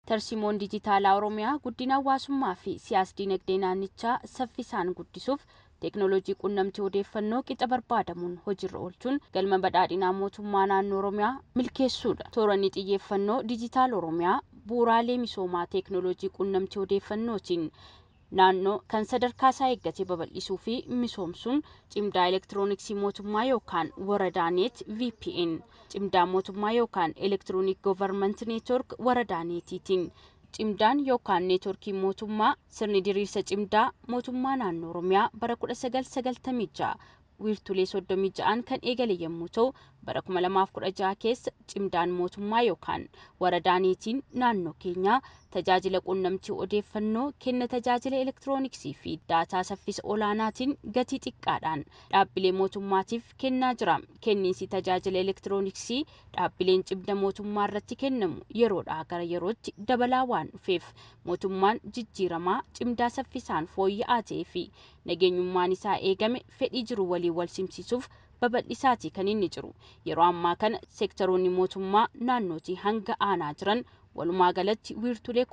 Tarsiimoon dijitaalaa Oromiyaa guddina hawaasummaa fi siyaas-dinagdee naannichaa saffisaan guddisuuf teeknooloojii quunnamtii odeeffannoo qixa barbaadamuun hojiirra oolchuun galma badhaadhinaa mootummaa naannoo Oromiyaa milkeessuudha. Tooranni xiyyeeffannoo dijitaala Oromiyaa bu'uuraalee misoomaa teeknooloojii quunnamtii odeeffannootiin naannoo kan sadarkaa isaa eeggate babal'isuu fi misoomsuun cimdaa elektirooniksii mootummaa yookaan Woradaanet VPN, cimdaa mootummaa yookaan Electronic Government Network Woradaaneetiitiin cimdaan yookaan neetworkii mootummaa sirni diriirsa cimdaa mootummaa naannoo Oromiyaa bara 1996 wiirtulee 36 kan eegale yommuu ta'u, bara 2016 keessa cimdaan mootummaa yookaan Woradaaneetiin naannoo keenyaa tajaajila quunnamtii odeeffannoo kenna tajaajila elektirooniksii fi daataa saffisa olaanaatiin gatii xiqqaadhaan dhaabbilee mootummaatiif kennaa jira. Kenniinsi tajaajila elektirooniksii dhaabbileen cimda mootummaa irratti kennamu yeroodhaa gara yerootti dabalaa waan dhufeef, mootummaan jijjiiramaa cimdaa saffisaan fooyya'aa ta'ee fi nageenyummaan isaa eegame fedhii jiru waliin wal simsiisuuf babal'isaati kan inni jiru. Yeroo ammaa kana seektaroonni mootummaa naannootii hanga aanaa jiran walumaa galatti wiirtulee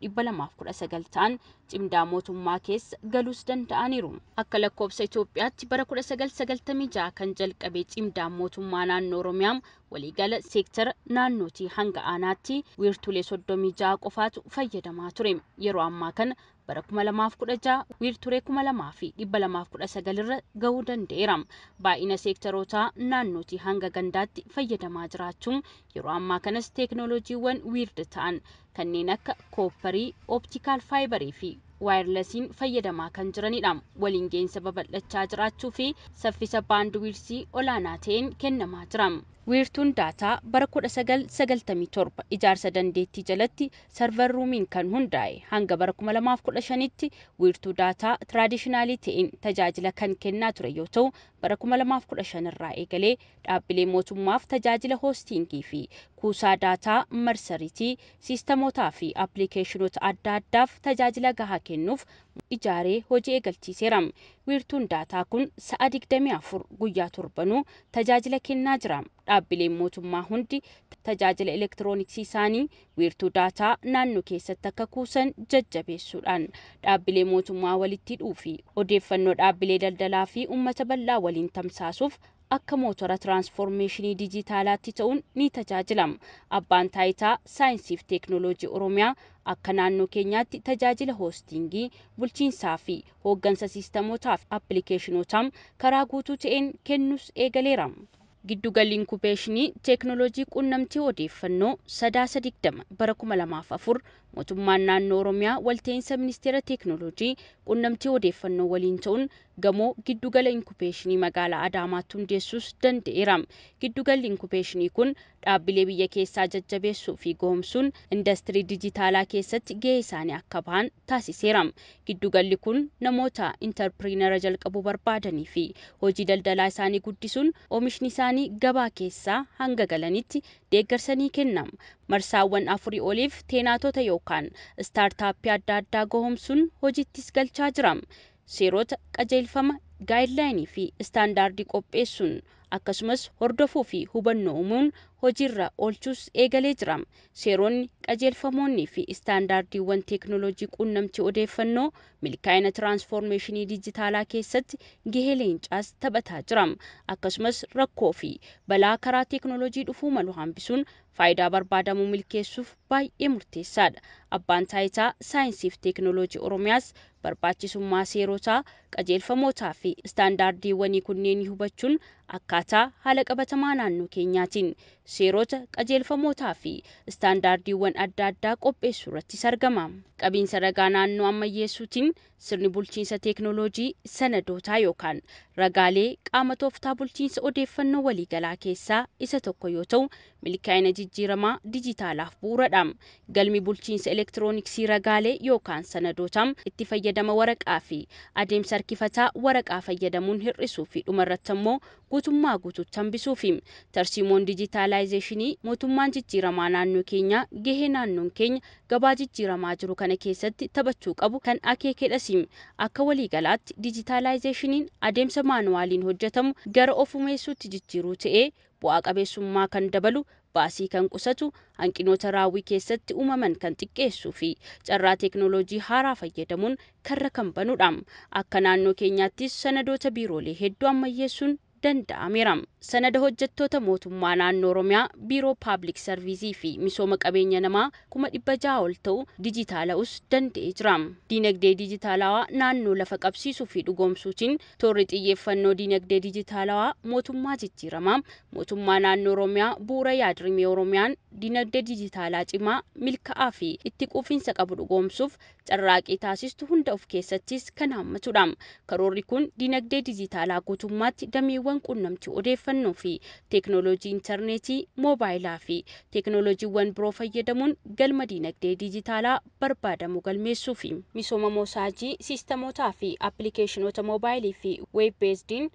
2219 ta'an cimdaa mootummaa keessa galuus danda'aniiru. Akka lakkoofsa Itoophiyaatti bara 1996 kan jalqabe cimdaan mootummaa naannoo Oromiyaa waliigala seektara naannootii hanga aanaatti wiirtulee 36 qofaatu fayyadamaa ture. Yeroo ammaa kana bara 2016 wiirtulee 2219 irra gahuu danda'eera. Baay'ina seektarootaa naannootii hanga gandaatti fayyadamaa jiraachuun yeroo ammaa kanas teeknooloojiiwwan wired ta'an kanneen akka koopparii, optical faayibarii fi waayirlesiin fayyadamaa kan jiranidha. Waliin geensa babal'achaa jiraachuu fi saffisa baandwiidsii olaanaa ta'een kennamaa jira. Wiirtuun daataa bara 1997 ijaarsa dandeettii jalatti server roomiin kan hundaa'e hanga bara 2015tti wiirtuu daataa tiraadishinaalii ta'een tajaajila kan kennaa ture yoo ta'u, bara 2015 irraa eegalee dhaabbilee mootummaaf tajaajila hoostingii fi kuusaa daataa marsariitii, siistamootaa fi appilikeeshinoota adda addaaf tajaajila gahaa kennuuf ijaaree hojii eegalchiiseera. Wiirtuun daataa kun sa'a 24 guyyaa torbanuu tajaajila kennaa jira. Dhaabbileen mootummaa hundi tajaajila elektirooniksii isaanii wiirtuu daataa naannoo keessatti akka kuusan jajjabeessuudhaan dhaabbilee mootummaa walitti hidhuu fi odeeffannoo dhaabbilee daldalaa fi uummata bal'aa waliin tamsaasuuf akka mootora tiraansfoormeeshinii dijitaalaatti ta'uun ni tajaajila. Abbaan taayitaa saayinsii fi teeknooloojii Oromiyaa akka naannoo keenyaatti tajaajila hoostingii, bulchiinsaa fi hooggansa siistamootaa fi appilikeeshinootaa karaa guutuu ta'een kennus eegaleera. Giddugalli inkubeeshinii teeknooloojii quunnamtii odeeffannoo Sadaasa 20 bara 2004 mootummaan naannoo Oromiyaa walta'iinsa ministeera teeknooloojii quunnamtii odeeffannoo waliin ta'uun gamoo giddugala inkubeeshinii magaalaa Adaamaatti hundeessuus danda'eera. Giddugalli inkubeeshinii kun dhaabbilee biyya keessaa jajjabeessuu fi goomsuun indastirii dijitaalaa keessatti gahee isaanii akka bahan taasiseera. Giddugalli kun namoota intarpiriinara jalqabuu barbaadanii fi hojii daldalaa isaanii guddisuun oomishni isaanii gabaa keessaa hanga galanitti deeggarsa ni kenna. Marsaawwan afurii oliif teenaatota yookaan istaartaappii adda addaa goomsuun hojiittis galchaa jira. Seerota, qajeelfama, gaayidlaayinii fi istaandaardii qopheessuun akkasumas hordofuu fi hubannoo uumuun hojiirra oolchuus eegalee jira. Seeronni, qajeelfamoonni fi istaandaardiiwwan teeknooloojii quunnamtii odeeffannoo milkaa'ina tiraansfoormeeshinii dijitaalaa keessatti gahee leencaas taphataa jira. Akkasumas rakkoo fi balaa karaa teeknooloojii dhufuu malu hambisuun faayidaa barbaadamu milkeessuuf baay'ee murteessaadha. Abbaan taayitaa saayinsii fi teeknooloojii Oromiyaas barbaachisummaa seerotaa, qajeelfamootaa fi istaandaardiiwwanii kunneen hubachuun akkaataa haala qabatamaa naannoo keenyaatiin seerota, qajeelfamootaa fi istaandaardiiwwan adda addaa qopheessuu irrattis argama. Qabiinsa ragaa naannoo ammayyeessuutiin sirni bulchiinsa teeknooloojii sanadootaa yookaan ragaalee qaama tooftaa bulchiinsa odeeffannoo waliigalaa keessaa isa tokko yoo ta'u, milkaa'ina jijjiiramaa dijitaalaaf bu'uuradha. Galmi bulchiinsa elektirooniksii ragaalee yookaan sanadootaa itti fayyadama waraqaa fi adeemsa harkifataa waraqaa fayyadamuun hir'isuu fi dhumarratti immoo guutummaa guutuutti hambisuufi. Tarsiimoon dijitaalaayizeeshinii mootummaan jijjiiramaa naannoo keenyaa gahee naannoon keenya gabaa jijjiiramaa jiru kana keessatti taphachuu qabu kan akeekedhas. Akka waliigalaatti dijitaalaayizeeshiniin adeemsa maanuwaaliin hojjetamu gara ofumeessuutti jijjiiruu ta'ee bu'aa qabeessummaa kan dabalu, baasii kan qusatu, hanqinoota raawwii keessatti uumaman kan xiqqeessuu fi carraa teeknooloojii haaraa fayyadamuun karra kan banudha. Akka naannoo keenyaattis sanadoota biiroolee hedduu ammayyeessuun danda'ameera. Sanada hojjettoota mootummaa naannoo Oromiyaa, Biiroo Paablik Sarviisii fi Misooma Qabeenya Namaa 600,000 ol ta'u dijitaala'us danda'ee jira. Diinagdee dijitaalawaa naannoo lafa qabsiisuu fi dhugoomsuutiin toorri xiyyeeffannoo diinagdee dijitaalawaa mootummaa jijjiiramaa mootummaa naannoo Oromiyaa bu'uura yaadrimee Oromiyaan diinagdee dijitaalaa cimaa, milkaa'aa fi itti quufinsa qabu dhugoomsuuf carraaqii taasistu hunda of keessattis kan hammatudha. Karoorri kun diinagdee dijitaalaa guutummaatti dameewwan quunnamtii odeeffannoo fi teeknooloojii intarneetii, moobaayilaa fi teeknooloojiiwwan biroo fayyadamuun galma diinagdee dijitaalaa barbaadamu galmeessuufi. Misooma moosaajii, siistamootaa fi appilikeeshinoota moobaayilii fi weeb beesdiin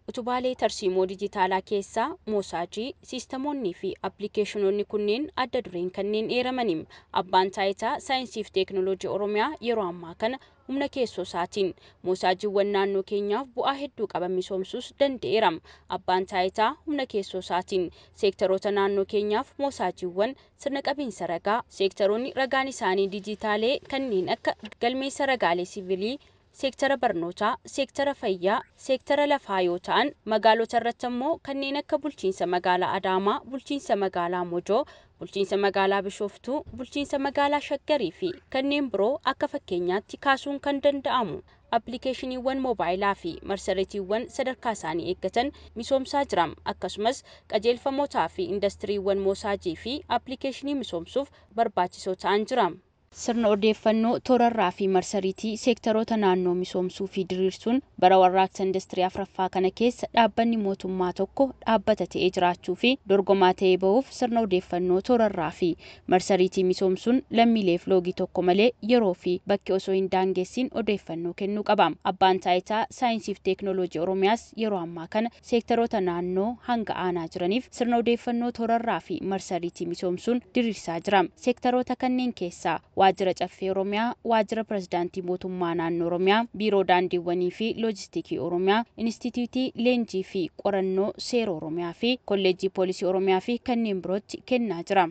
utubaalee tarsiimoo dijitaalaa keessaa moosaajii, siistamoonnii fi appilikeeshinoonni kunneen adda dureen kanneen eeramani. Abbaan Taayitaa Saayinsii fi Teeknooloojii Oromiyaa yeroo ammaa kana humna keessoo isaatiin moosaajiiwwan naannoo keenyaaf bu'aa hedduu qaban misoomsuus danda'eera. Abbaan Taayitaa humna keessoo isaatiin seektaroota naannoo keenyaaf moosaajiiwwan sirna qabiinsa ragaa, seektaroonni ragaan isaanii dijitaalee kanneen akka galmeessa ragaalee siviilii, seektara barnootaa, seektara fayyaa, seektara lafaa yoo ta'an, magaalota irratti ammoo kanneen akka bulchiinsa magaalaa Adaamaa, bulchiinsa magaalaa Mojoo, bulchiinsa magaalaa Bishooftuu, bulchiinsa magaalaa Shaggarii fi kanneen biroo akka fakkeenyaatti kaasuun kan danda'amu. Appilikeeshiniiwwan moobaayilaa fi marsariitiiwwan sadarkaa isaanii eeggatan misoomsaa jira. Akkasumas qajeelfamootaa fi indastiriiwwan moosaajii fi appilikeeshinii misoomsuuf barbaachisoo ta'an jira. Sirna odeeffannoo toorarraa fi marsariitii seektaroota naannoo misoomsuu fi diriirsuun bara warraaqsa industirii afraffaa kana keessa dhaabbanni mootummaa tokko dhaabbata ta'ee jiraachuu fi dorgomaa ta'ee bahuuf sirna odeeffannoo toorarraa fi marsariitii misoomsuun lammiileef loogii tokko malee yeroo fi bakki osoo hin daangeessin odeeffannoo kennuu qaba. Abbaan Taayitaa Saayinsii fi Teeknooloojii Oromiyaas yeroo ammaa kana seektaroota naannoo hanga aanaa jiraniif sirna odeeffannoo toorarraa fi marsariitii misoomsuun diriirsaa jira. Seektaroota kanneen keessaa Waajjira Caffee Oromiyaa, Waajjira Pirezidaantii Mootummaa Naannoo Oromiyaa, Biiroo Daandiiwwanii fi Loojistiikii Oromiyaa, Inistituutii Leenjii fi Qorannoo Seera Oromiyaa fi Kolleejjii Poolisii Oromiyaa fi kanneen birootti kennaa jira.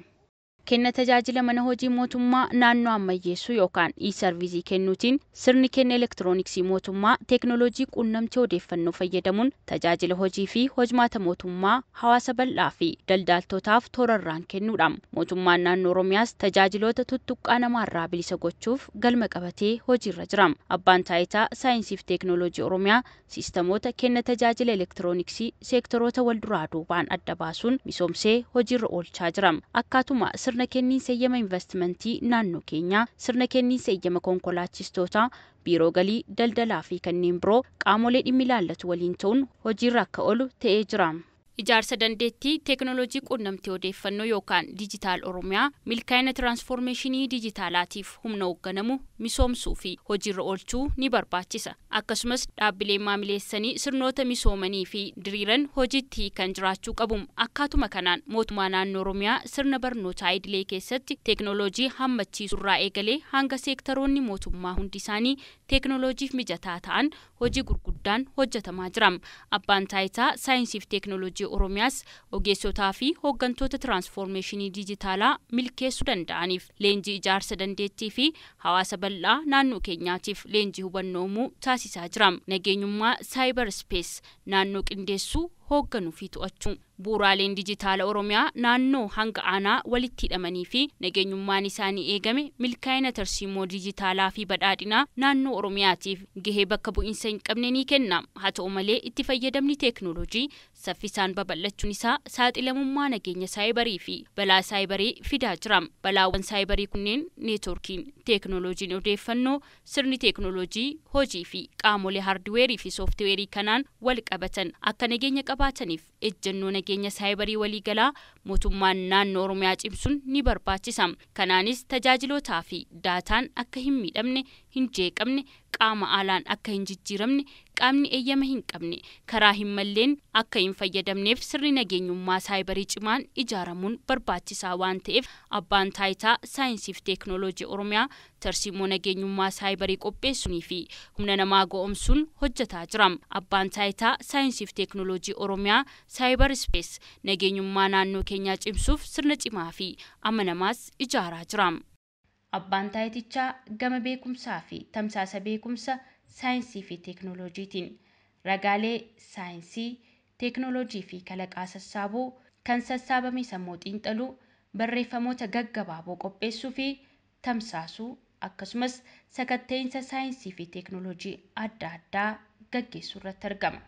Kenna tajaajila mana hojii mootummaa naannoo ammayyeessuu yookaan e-sarviisii kennuutiin sirni kenna elektirooniksii mootummaa teeknooloojii quunnamtii odeeffannoo fayyadamuun tajaajila hojii fi hojmaata mootummaa hawaasa bal'aa fi daldaltootaaf toorarraan kennuudha. Mootummaan naannoo Oromiyaas tajaajiloota tuttuqqaa namaarraa bilisa gochuuf galma qabatee hojiirra jira. Abbaan Taayitaa Saayinsii fi Teeknooloojii Oromiyaa siistamoota kenna tajaajila elektirooniksii seektoroota walduraa duubaan adda baasuun misoomsee hojiirra oolchaa jira. Akkaatuma sirna kenniinsa eeyyama investimentii naannoo keenyaa, sirna kenniinsa eeyyama konkolaachistootaa, biiroo galii, daldalaa fi kanneen biroo qaamolee dhimmi ilaallatu waliin ta'uun hojiirra akka oolu ta'ee jira. Ijaarsa dandeettii teeknooloojii quunnamtii odeeffannoo yookaan dijitaal Oromiyaa milkaa'ina tiraansfoormeeshinii dijitaalaatiif humna hoogganamu misoomsuu fi hojiirra oolchuu ni barbaachisa. Akkasumas dhaabbileen maamileessanii sirnoota misoomanii fi diriiran hojiitti kan jiraachuu qabu. Akkaatuma kanaan mootummaa naannoo Oromiyaa sirna barnootaa idilee keessatti teeknooloojii hammachiisurraa eegalee hanga seektaroonni mootummaa hundi isaanii teeknooloojiif mijataa ta'an hojii gurguddaan hojjetamaa jira. Abbaan Taayitaa Saayinsii fi Teeknooloojii Oromiyaas ogeessotaa fi hooggantoota tiraansfoormeeshinii dijitaalaa milkeessuu danda'aniif leenjii ijaarsa dandeettii fi hawaasa bal'aa naannoo keenyaatiif leenjii hubannoo uumuu taasisaa jira. Nageenyummaa saayibar ispees naannoo qindeessuu, hoogganuu fi to'achuu. Bu'uuraaleen dijitaala Oromiyaa naannoo hanga aanaa walitti hidhamanii fi nageenyummaan isaanii eegame milkaa'ina tarsiimoo dijitaalaa fi badhaadhinaa naannoo Oromiyaatiif gahee bakka bu'iinsa hin qabne ni kenna. Haa ta'u malee itti fayyadamni teeknooloojii saffisaan babal'achuun isaa saaxilamummaa nageenya saayibarii fi balaa saayibarii fidaa jira. Balaawwan saayibarii kunneen neetwoorkiin, teeknooloojiin odeeffannoo, sirni teeknooloojii hojii fi qaamolee haardweerii fi sooftiweerii kanaan wal qabatan akka nageenya qabaataniif ejjennoo nageenya saayibarii waliigalaa mootummaan naannoo Oromiyaa cimsuun ni barbaachisa. Kanaanis tajaajilootaa fi daataan akka hin miidhamne, hin jeeqamne, qaama alaan akka hin jijjiiramne, qaamni eeyyama hin qabne karaa hin malleen akka hin fayyadamneef sirni nageenyummaa saayibarii cimaan ijaaramuun barbaachisaa waan ta'eef, Abbaan Taayitaa Saayinsiif Teeknooloojii Oromiyaa tarsiimoo nageenyummaa saayibarii qopheessuunii fi humna namaa ga'oomsuun hojjetaa jira. Abbaan Taayitaa Saayinsiif Teeknooloojii Oromiyaa saayibar ispees nageenyummaa naannoo keenyaa cimsuuf sirna cimaa fi amanamaas ijaaraa jira. Abbaan taayitichaa gama beekumsaa fi tamsaasa beekumsa saayinsii fi teeknooloojiitiin ragaalee saayinsii, teeknooloojii fi kalaqaa sassaabuu, kan sassaabame sammuu xiinxaluu, barreeffamoota gaggabaaboo qopheessuu fi tamsaasuu, akkasumas sakatta'iinsa saayinsii fi teeknooloojii adda addaa gaggeessuu irratti argama.